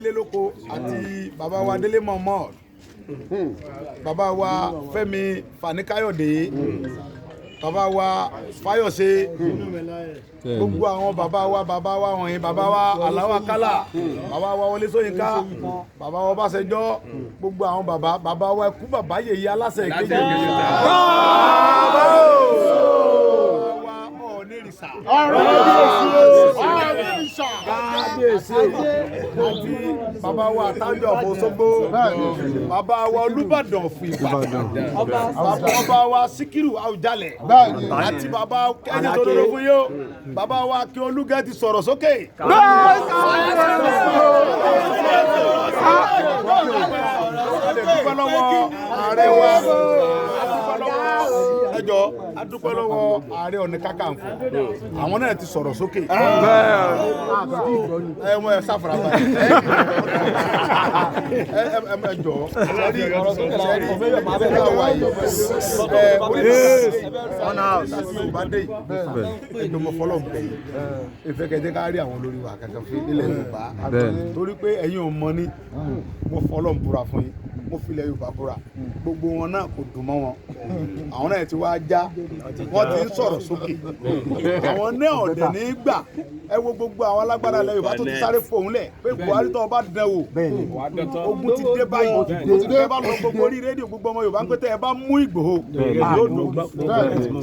Nílé lóko àti bàbá wa Délé Momodu, bàbá wa Fẹ́mi Fani-Káyọ̀dé, bàbá wa Fáyọ̀ṣe, gbogbo àwọn bàbá wa, bàbá wa wọ̀nyí, bàbá wa Aláwọ̀ Akálà, bàbá wa Wọlé Ṣóyínká, bàbá wa Ọbásanjọ́, gbogbo àwọn bàbá bàbá wa, ẹkú bàbá yèyí aláṣẹ ìkejì, bàbá wa Ọ̀nìrìsà, kábíyèsí, àti bàbá wa Àtàjọ Òṣogbo, bàbá wa Olúbàdàn fún Ìbàdàn, ọba wa Síkírù Àwùjalẹ̀, àti bàbá ẹni tó lórí fún yóò, bàbá wa Akin Olúgẹ́ ti sọ̀rọ̀ sókè. A lè dúpẹ́ lọ́wọ́ ààrẹ wa, a dúpẹ́ lọ́wọ́ ẹjọ́, a dúpẹ́ lọ́wọ́ Ààrẹ Ọ̀nà Kakanfò, àwọn náà ti sọ̀rọ̀ sókè. Ẹ wọ́n ẹ sáfara báyìí, ẹ ẹ ẹ jọ sẹ́rí sẹ́rí ẹ wà yìí, ẹ orí Yorùbá dé yìí, ẹ jọ mọ fọlọ́ bẹ̀ yìí, ìfẹ́ kẹjẹ ká rí àwọn olórí wa kankan fún ilẹ̀ Yorùbá, torí pé ẹ̀yin ò mọ ní. Mo fọlọ́ ń búra fún yín, mo filẹ̀ Yorùbá búra, gbogbo wọn náà kò dùn mọ́ wọn. Àwọn náà ti wá já, wọ́n ti ń sọ̀rọ̀ sókè, àwọn náà ọ̀dẹ̀ ní gbà. Ẹ wo gbogbo àwọn alágbára ilẹ̀ Yorùbá tó ti sáré fòun lẹ̀ pé Buhari tó bá dán wò, ogun ti dé báyìí. Ẹ bá lọ gbogbo orí rédíò, gbogbo ọmọ Yorùbá ń pẹ́ tẹ́ ẹ bá mú Ìgbòho yóò dùn.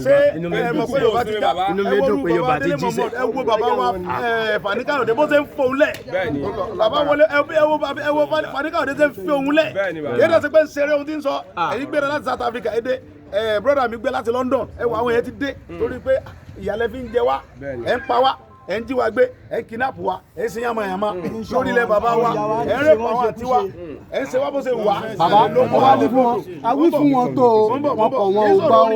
Ṣé ẹ mọ̀ pé Yorùbá ti já? Ẹ wo bàbá Délé Momodu, ẹ wo bàbá wa Fani Káyọ̀dé bó ṣe ń fòun lẹ̀, bàbá wọlé, ẹ wo Fani Káyọ̀dé ṣe ń fi òun lẹ̀. Yéé dẹ̀ ṣe pé ń ṣeré ohun tí ń sọ. Èyí gbéra láti South Africa, ẹ dé, ẹ brother mi gbé láti London. Ẹ wọ àwọn yẹn ti dé torí pé ìyàlẹ́ fi ń jẹ wá, ẹ ń pa wá, ẹ ń jí wa gbé, ẹ ń kidnap wa, ẹ ń ṣe yamayama lórí ilẹ̀ bàbá wa, ẹ ń rape àwọn àti wa, ẹ ń ṣe wá bó ṣe wà. Bàbá, wá wí fún wọn, a wí fún wọn tó wọn kọ̀, wọn ò gbà ó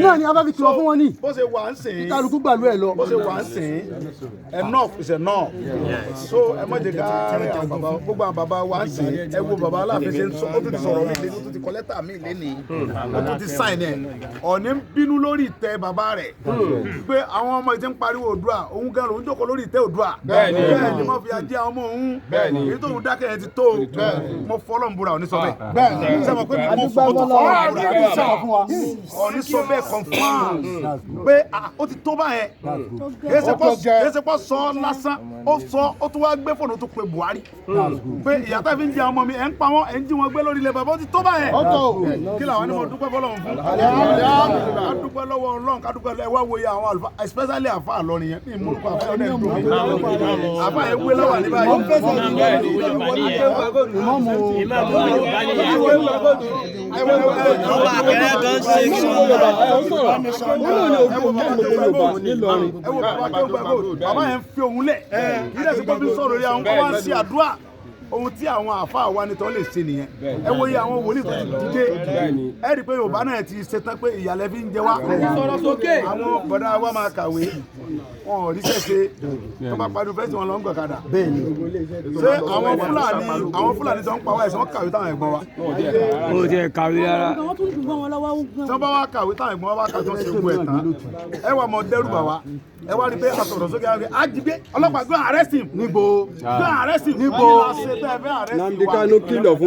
náà ni a bá fi kìlọ̀ fún wọn ní. Bó ṣe wà ń sìn. Kálukú gbàlú ẹ lọ. Bó ṣe wà ń sìn, enough is enough. So ẹ má jẹ́ ká rí àwọn bàbá, gbogbo àwọn bàbá wa ń sìn. Ẹ wo bàbá Aláàfin ṣe ń sọ, ó tún ti sọ̀rọ̀ mi lẹ́ni, ó tún ti kọ lẹ́tà mi lẹ́ni, ó tún ti sign ẹ̀. Ọ̀ní ń bínú lórí ìtẹ́ bàbá rẹ̀ pé àwọn ọmọ ìtẹ́ ń pariwo Oòduà, òun gan lòun jókòó lórí ìtẹ́ Oòduà. Bẹ́ẹ̀ ni mo fi ajé àwọn ọmọ òun, èyí tóun dákẹ́ yẹn ti tó. Mo fọlọ́ ń búra, òní sọ bẹ́ẹ̀. Sẹ́mo pé mo fọ́ tó fọlọ́ ń búra, Ọ̀ní sọ bẹ́ẹ̀, confirm pé ó ti tó báyẹn. Kìí ṣe pọ́ sọ lásán, ó sọ, ó tún wá gbé fóònù tó pe Buhari pé ìyá tá fi ń jẹ ọmọ mi, ẹ̀ ń pa wọ́n, ẹ̀ ń jí wọn gbé lórí ilẹ̀ bàbá, ó ti tó báyẹn. Kí làwọn ni mo dúpẹ́ fọlọ́run fún? Ká dúpẹ́ lọ́wọ́ Ọlọ́run, ká dúpẹ́ lọ́wọ́. Ẹ wá wòye àwọn àlùfáà, especially àfa àlọ́rin yẹn ní ìmúlùkọ, àfa yẹn dùn mí, àfa yẹn wé lọ́wọ́ ní báyìí. Ọba àkẹrẹ kan ṣe kí wọn. Ẹ wo bàbá kéwù gbàgbó, bàbá yẹn fi òun lẹ̀ kí lè ṣe pé bí sọ̀rọ̀ rí àwọn kó wá ń ṣe àdúrà. Ohun tí àwọn àáfàá wa ni tó lè ṣe nìyẹn. Ẹ wo iye àwọn wòlíì tó ti dìde. Ẹ rí i pé Yorùbá náà ti ṣetán pé ìyàlẹ́ fi ń jẹ wá. Àwọn bọ̀dá wa máa kàwé, wọn ò ríṣẹ́ ṣe, tó bá parí fẹ́sì wọn lọ ń gbọ̀kadà. Ṣé àwọn Fúlàní tó ń pa wá ẹ̀sìn wọn kàwé táwọn ẹ̀gbọ́n wa? Ó ti kàwé rárá. Tí wọ́n bá wá kàwé táwọn ẹ̀gbọ́n wa bá kàwé tó ń ṣe ogun ẹ̀ tán, ẹ wà mọ dẹ́rù bà wá. Ẹ wá rí i pé àsọ̀rọ̀ sókè, àwọn ajígbé ọlọ́pàá, go arrest him. Níbo? Go arrest him. Níbo? Nnamdi Nnamdi Kanu kìlọ̀ fún.